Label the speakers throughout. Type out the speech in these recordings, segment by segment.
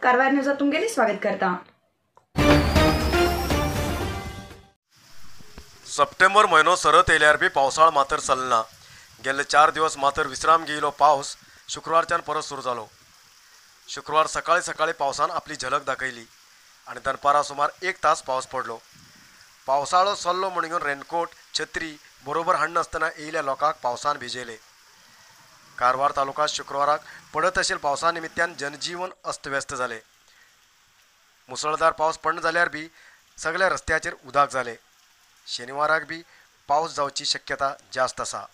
Speaker 1: कारवार न्यूजात तुमगेले स्वागत करता।
Speaker 2: सप्टेंबर म्हयनो सरत येयल्यार बी पावसाळ मातर चलना। गेल्ले 4 दिवस मातर विश्राम घेयलो पावस शुक्रवारच्यान परत सुरू जालो। शुक्रवार सकाळी सकाळी पावसान आपली झलक दाखयली आनी दनपारा सुमार 1 तास पावस पडलो। पावसाळो सरलो म्हणून रेनकोट छत्री बरोबर हाडनासतना येयल्या लोकांक पावसान भिजयले। कारवार तालुका शुक्रवाराक पडत आशिल्ल्या पावसा निमित्तान जनजीवन अस्तव्यस्त जालें। मुसळधार पावस पडना जाल्यार बी सगळ्या रस्त्याचेर उदक जालें। शनिवाराक बी पावस जावची शक्यता जास्त आसा।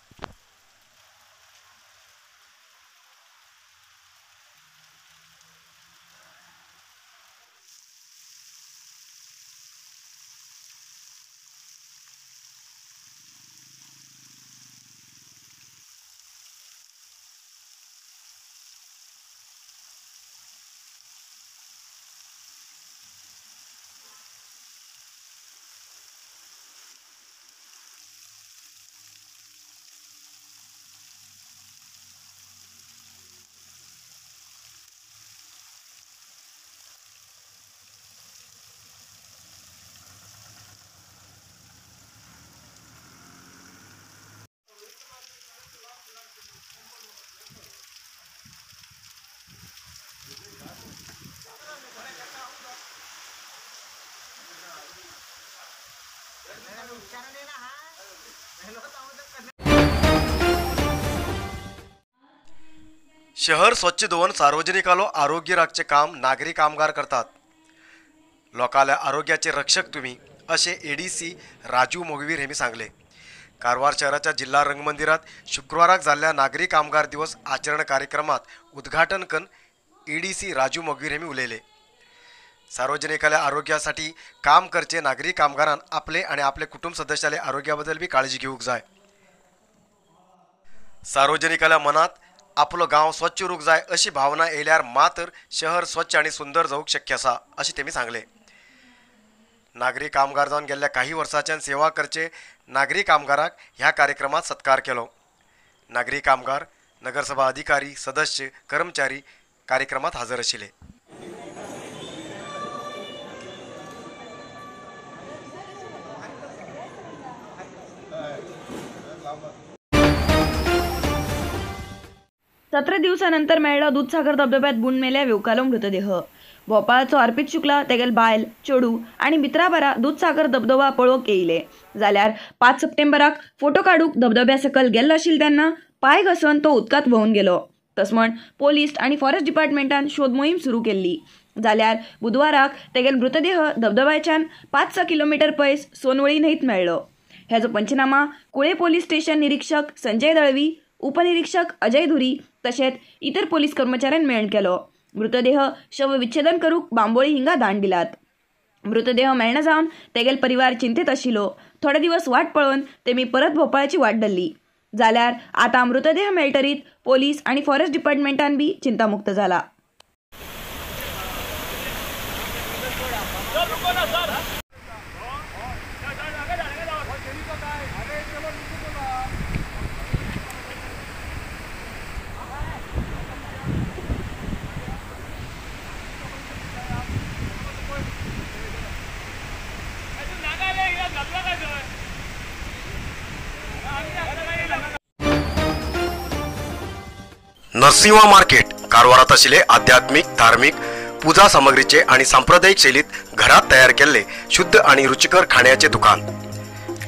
Speaker 2: शहर स्वच्छ दवरून सार्वजनिकालो आरोग्य राखचे काम नागरी कामगार करतात। लोकांल्या आरोग्याचे रक्षक तुम्ही असे एडीसी राजू मोगवीर हेमी सांगले। कारवार शहराच्या जिल्हा रंगमंदिरात शुक्रवाराक जाल्ल्या नागरी कामगार दिवस आचरण कार्यक्रमात उद्घाटन करून एडीसी राजू मोगवीर हेमी उलयले। सार्वजनिकाल्या आरोग्यासाठी काम करचे नागरी कामगारान आपले आणि आपले कुटुंब सदस्याले आरोग्याबद्दल बी काळजी घेऊक जाय। सार्वजनिकाल्या मनात आपलो गांव स्वच्छ उरूंक जाय अशी भावना येयल्यार मात्र शहर स्वच्छ आणि सुंदर जावंक शक्य आसा अशें तेमी सांगले। नागरी कामगार जावन गेल्ल्या काही वर्सांच्यान सेवा करचे नागरी कामगाराक ह्या कार्यक्रमात सत्कार केलो। नागरी कामगार, नगरसभा अधिकारी, सदस्य, कर्मचारी कार्यक्रमात हजर आशिल्ले।
Speaker 1: सतरा दिवसानंतर मेळ्ळो दूधसागर धबधब्यात बुडून मेल्या युवकालो मृतदेह। भोपाळचो अर्पित शुक्ला तेगेल बायल चेडू आनी मित्राबारा दूधसागर धबधबा पळोवंक येयले जाल्यार 5 सप्टेंबराक फोटो काडूंक धबधब्या सकयल गेल्लो आशिल्लो तेन्ना पांय घसोवन तो उदकांत व्हांवन गेलो। तस म्हण पोलीस आनी फॉरेस्ट डिपार्टमेंटान शोध मोहीम सुरू केल्ली जाल्यार बुधवाराक तेगेल मृतदेह धबधब्याच्यान 5-6 किलोमीटर पयस सोनवळी न्हंयत मेळ्ळो। हेजो पंचनामा कुळे पोलीस स्टेशन निरीक्षक संजय दळवी, उपनिरीक्षक अजय धुरी तशेंच इतर पोलीस कर्मचाऱ्यान मेळून केलो। मृतदेह शवविच्छेदन करूंक बांबोळी हिंगा दान दिलात। मृतदेह मेळना जावन तेगेल परिवार चिंतेत आशिल्लो। थोडे दिवस वाट पळोवन तेमी परत भोपाळाची वाट धरली जाल्यार आतां मृतदेह मेळटरीत पोलीस आनी फॉरेस्ट डिपार्टमेंटान बी चिंतामुक्त जाला।
Speaker 2: नरसिंहा मार्केट कारवारात आशिल्ले आध्यात्मिक, धार्मिक पूजा सामग्रीचे आणि सांप्रदायिक शैलीत घरात तयार केल्ले शुद्ध आणि रुचिकर खाण्याचे दुकान।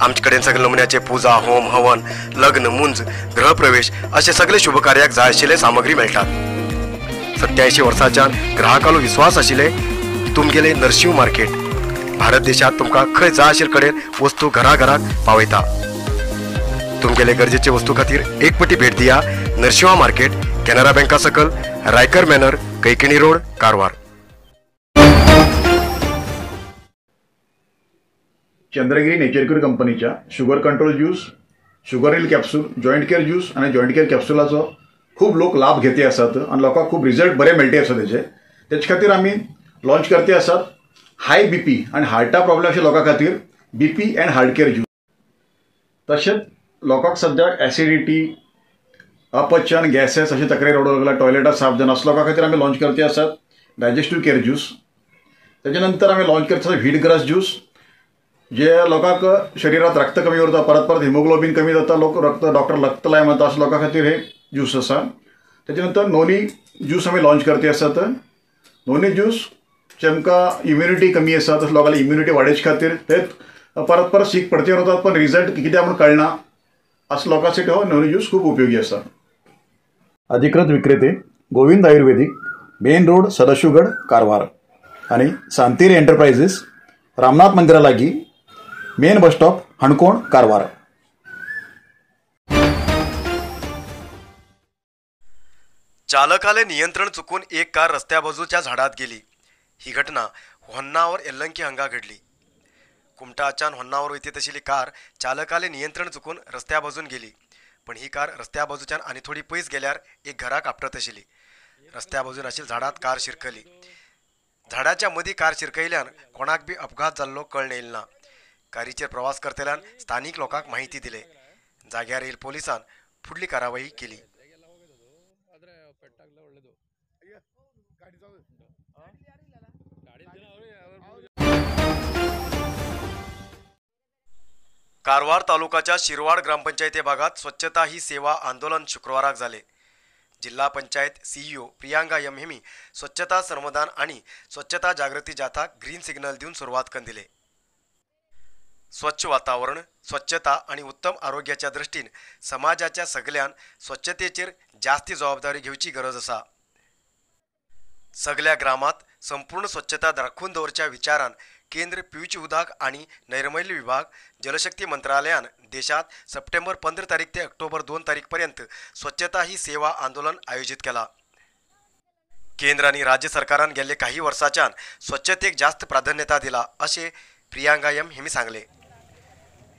Speaker 2: आमचे कडेन सगळे नमुन्याचे पूजा, होम, हवन, लग्न, मुंज, गृहप्रवेश असे सगळे शुभकार्याक जाय आशिल्ले सामग्री मेळटात। 87 वर्सांच्यान ग्राहकालो विश्वास आशिल्ले तुमगेले नरसिंह मार्केट भारत देशात तुमकां खंय जाय आशिल्ले कडेन वस्तू घराघराक पावयता। तुमगेले गरजेचे वस्तू खातीर एक पटी भेट दिया नरसिंहा मार्केट, केनरा बँका सकल, Raikar manor, Kaikini road, Karwar.
Speaker 3: Chandragiri nature cure कंपनीच्या sugar control juice, sugar heal capsule, joint care juice आनी जॉयंट केअर कॅप्सुलाचो खूब लोक लाभ घेते आसात आनी लोकांक खूब रिजल्ट बरे मेळटे आसा तेजे। तेचे खातीर आमी लॉन्च करते आसात हाय बीपी आनी हार्टा प्रॉब्लेम आशिल्ल्या लोकां खातीर BP and heart care juice. तशेंच लोकांक सद्याक एसिडिटी, अपचन, गॅसेस अशी तक्रारी वाडूंक लागला, टॉयलेटां साफ जायना, असल्या लोकां खातीर आमी लॉन्च करते आसात डायजेस्टीव केअर ज्यूस. तेजे नंतर आमी लॉन्च करता व्हीट ग्रास ज्यूस, जे लोकांक शरिरात रक्त कमी उरता, परत परत हिमोग्लोबीन कमी जाता, लोक रक्त डॉक्टर रक्त लाय म्हणता, अशा लोकां खातीर हे ज्यूस आसा. तेजे नंतर नोनी ज्यूस आमी लॉन्च करते आसात. नोनी ज्यूस जेमकां इम्युनिटी कमी आसा तशें लोकांली इम्युनिटी वाडोवचे खातीर, ते परत परत सीक पडते उरतात पण रिजल्ट कित्याक म्हूण कळना, असो लोकांसाठी हो नोनी ज्यूस खूब उपयोगी आसा. अधिकृत विक्रेते Govind Ayurvedic, main road, Sadashivgad, Karwar आणि सांतेरी एंटरप्राइजेस, रामनाथ मंदिरा लागी, main bus stop, Canacona, Karwar.
Speaker 2: चालकाले नियंत्रण चुकून एक कार रस्त्या बाजूच्या झाडात गेली. ही घटना होन्नावर एल्लंकी हांगा घडली. कुमटाच्यान होन्नावर वयती तशिल्ली कार चालकाले नियंत्रण चुकून रस्त्या बाजून गेली, पण ही कार रस्त्या बाजूच्यान आनी थोडी पयस गेल्यार एक घराक आपटत आशिल्ली. रस्त्या बाजून आशिल्ल्या झाडात कार शिरकली. झाडाच्या मदीं कार शिरकयल्यान कोणाक बी अपघात जाल्लो कळ्ळ येयल ना. कारीचेर प्रवास करतल्यान स्थानीक लोकांक माहिती दिले. जाग्यार येयल पोलिसान फुडली कारवाई केली. कारवार तालुकाच्या शिरवाड ग्रामपंचायती भागात स्वच्छता ही सेवा आंदोलन शुक्रवाराक झाले. जिल्हा पंचायत सीईओ प्रियांका यम हेमी स्वच्छता श्रमदान आणि स्वच्छता जागृती जाथा ग्रीन सिग्नल देऊन सुरुवात करून दिले. स्वच्छ वातावरण, स्वच्छता आणि उत्तम आरोग्याच्या दृष्टीन समाजाच्या सगळ्यान स्वच्छतेचेर जास्ती जबाबदारी घेवची गरज आसा. सगळ्या ग्रामात संपूर्ण स्वच्छता राखून दवरच्या विचारान केंद्र पिवचे उदक आणि नैर्मल्य विभाग जलशक्ती मंत्रालयान देशात सप्टेंबर 15 तारीख ते ऑक्टोबर 2 तारीख पर्यंत स्वच्छता ही सेवा आंदोलन आयोजित केला. केंद्र आणि राज्य सरकारान गेले काही वर्षाच्यान स्वच्छतेक जास्त प्राधान्यता दिला असे प्रियांका यम हेमी सांगले.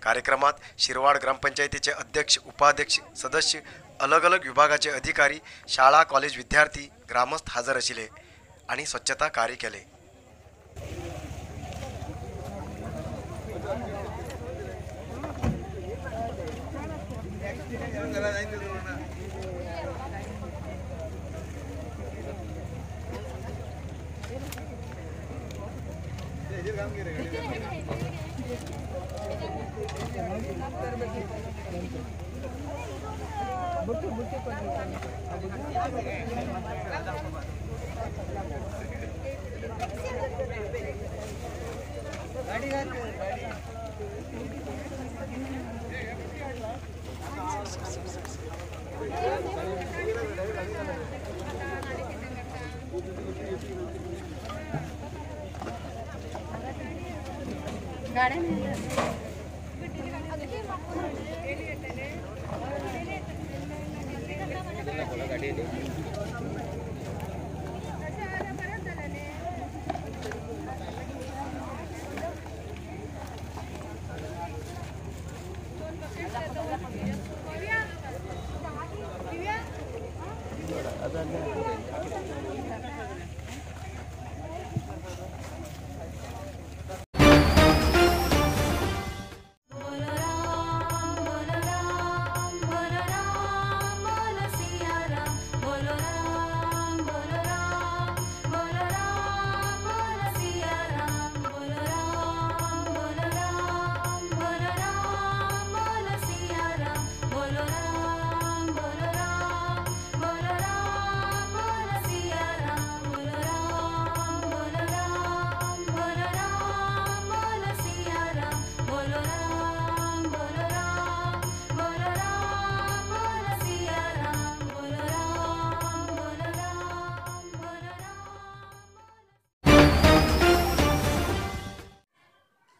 Speaker 2: कार्यक्रमात शिरवाड ग्रामपंचायतीचे अध्यक्ष, उपाध्यक्ष, सदस्य, अलग अलग विभागाचे अधिकारी, शाळा कॉलेज विद्यार्थी, ग्रामस्थ हजर आशिल्ले आणि स्वच्छता कार्य केले.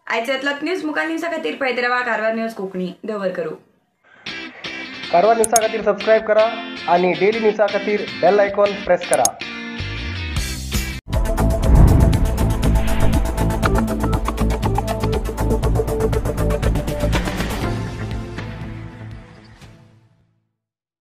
Speaker 1: आयच्यातलो न्यूज मुखार न्यूजा खातीर पळयत रावा कारवार न्यूज कोंकणी. दवर करू.
Speaker 4: कारवार न्यूजा खातीर सबस्क्रायब करा आणि डेली न्यूजा खातीर बेल आयकॉन प्रेस करा.